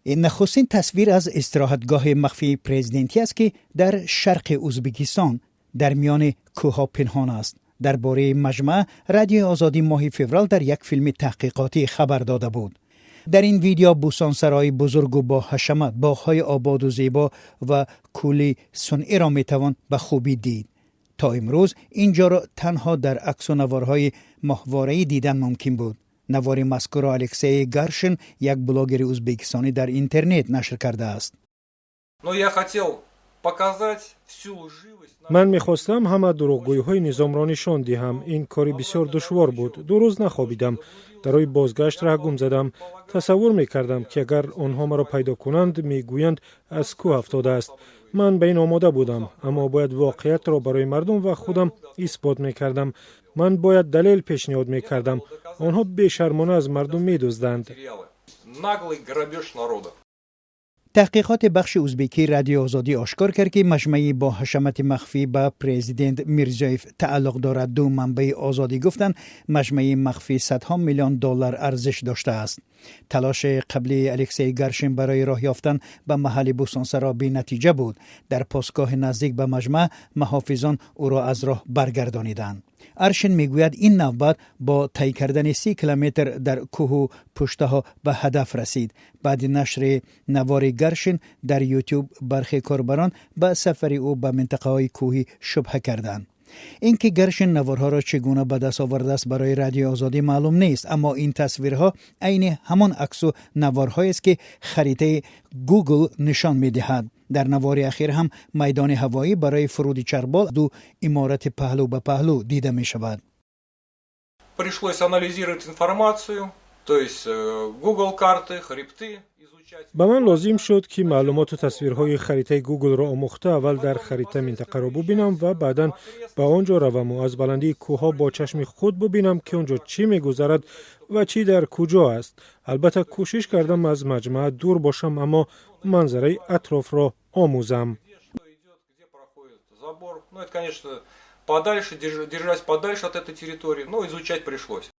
Ин нахустин тасвир аз истироҳатгоҳи махфии президентӣ аст, ки дар шарқи Ӯзбекистон дар миёни кӯҳҳо пинҳон аст. Дар бораи маҷмаа Радиои Озодӣ моҳи феврал дар як филми таҳқиқотӣ хабар дода буд. Дар ин видео бӯстонсарои бузургу бо ҳашамат, боғҳои ободу зебо ва кӯли сунъиро метавон ба хубӣ дид. То имрӯз ин ҷоро танҳо дар аксу наворҳои моҳвораӣ дидан мумкин буд. Навори мазкурро Алексей Гаршин, як блогери ӯзбекистонӣ, дар интернет нашр кардааст. Но я хотел показать всю лживость. Ман мехостам ҳама дурӯғгӯиҳои низомро нишон диҳам. Ин кори бисёр душвор буд. 2 рӯз нахобидам. Дар роҳи бозгашт раҳ гум задам. Тасаввур мекардам, ки агар онҳо маро пайдо кунанд, мегӯянд, аз кӯҳ афтодааст. Ман ба ин омода будам, аммо бояд воқеиятро барои мардум ва худам исбот мекардам. Ман бояд далел пешниҳод мекардам. Онҳо бешармона аз мардум медузданд. Наглый грабеж народа. Таҳқиқоти бахши узбекии Радиои Озодӣ ошкор кард, ки маҷмаи бо ҳашамати махфӣ ба президент Мирзиёев тааллуқ дорад. Ду манбаи Озодӣ гуфтанд, маҷмаи махфӣ садҳо миллион доллар арзиш доштааст. Талоши қаблии Алексей Гаршин барои роҳ ёфтан ба маҳалли бӯстонсаро бенатиҷа буд. Дар постгоҳи наздик ба маҷмаъ муҳофизон ӯро аз роҳ баргардониданд. Аршин мегӯяд, ин навбат бо тай кардани 30 километр дар кӯҳу пуштаҳо ба ҳадаф расид. Баъди нашри навори Гаршин дар Ютуб бархе корбарон ба сафари ӯ ба минтақаҳои кӯҳӣ шубҳа карданд. Ин ки Гаршин наворҳоро чӣ гуна ба даст овардааст, барои Радиои Озодӣ маълум нест, аммо ин тасвирҳо айни ҳамон аксу наворҳоест, ки харитаи Гугл нишон медиҳад. Дар навори ахир ҳам майдони ҳавоӣ барои фуруди чарбол, ду иморати паҳлӯ ба паҳлӯ дида мешавад. Пришлось анализировать информацию, то есть Google карты, хребты. Ба ман лозим шуд, ки маълумоту тасвирҳои харитаи Гуглро омӯхта, аввал дар харита минтақаро бубинам ва баъдан ба он ҷо раваму аз баландии кӯҳҳо бо чашми худ бубинам, ки он ҷо чӣ мегузарад ва чӣ дар куҷо аст. Албатта, кӯшиш кардам аз маҷмаа дур бошам, аммо манзараи атрофро омӯзам. Ну, это, конечно, подальше, держась подальше от этой территории, но изучать пришлось.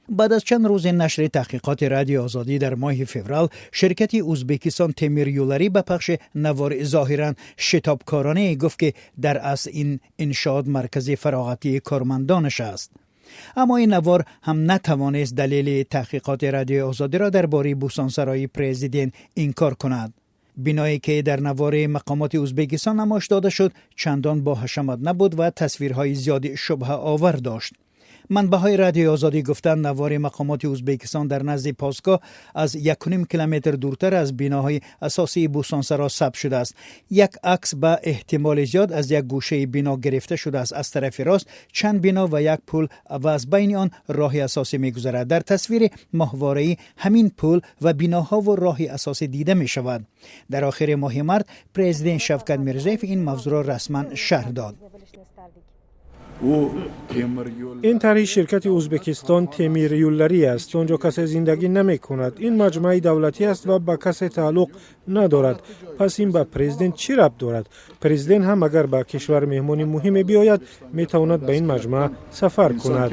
Баъд аз чанд рӯзи нашри таҳқиқоти Радиои Озодӣ дар моҳи феврал, ширкати Ӯзбекистон Темир Юллари ба пахши навори зоҳиран шитобкоронае гуфт, ки дар асл ин иншоот маркази фароғатии кормандонаш аст. Аммо ин навор ҳам натавонист далели таҳқиқоти Радиои Озодиро дар бораи бӯстонсарои президент инкор кунад. Биное ки дар навори мақомоти Ӯзбекистон намоиш дода шуд, чандон бо ҳашамат набуд ва тасвирҳои зиёди шубҳаовар дошт. Манбаъҳои Радиои Озодӣ гуфтанд, навори мақомоти Ӯзбекистон дар назди постгоҳ аз 1,5 километр дуртар аз биноҳои асосии бӯстонсаро сабт шудааст. Як акс ба эҳтимоли зиёд аз як гӯшаи бино гирифта шудааст. Аз тарафи рост чанд бино ва як пул ва аз байни он роҳи асосӣ мегузарад. Дар тасвири моҳвораӣ ҳамин пул ва биноҳову роҳи асосӣ дида мешавад. Дар охири моҳи март президент Шавкат Мирзоев ин мавзӯъро расман шарҳ дод. Ин тарҳи ширкати Ӯзбекистон Темир Юлларӣ аст. Он ҷо касе зиндагӣ намекунад. Ин маҷмӯаи давлатӣ аст ва ба касе тааллуқ надорад. Пас ин ба президент чӣ рабт дорад? Президент ҳам агар ба кишвар меҳмони муҳиме биёяд, метавонад ба ин маҷмӯа сафар кунад.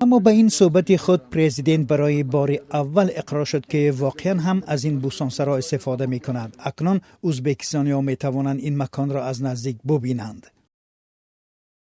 Аммо ба ин суҳбати худ президент барои бори аввал иқрор шуд, ки воқеан ҳам аз ин бӯстонсаро истифода мекунад. Акнун ӯзбекистониҳо метавонанд ин маконро аз наздик бубинанд.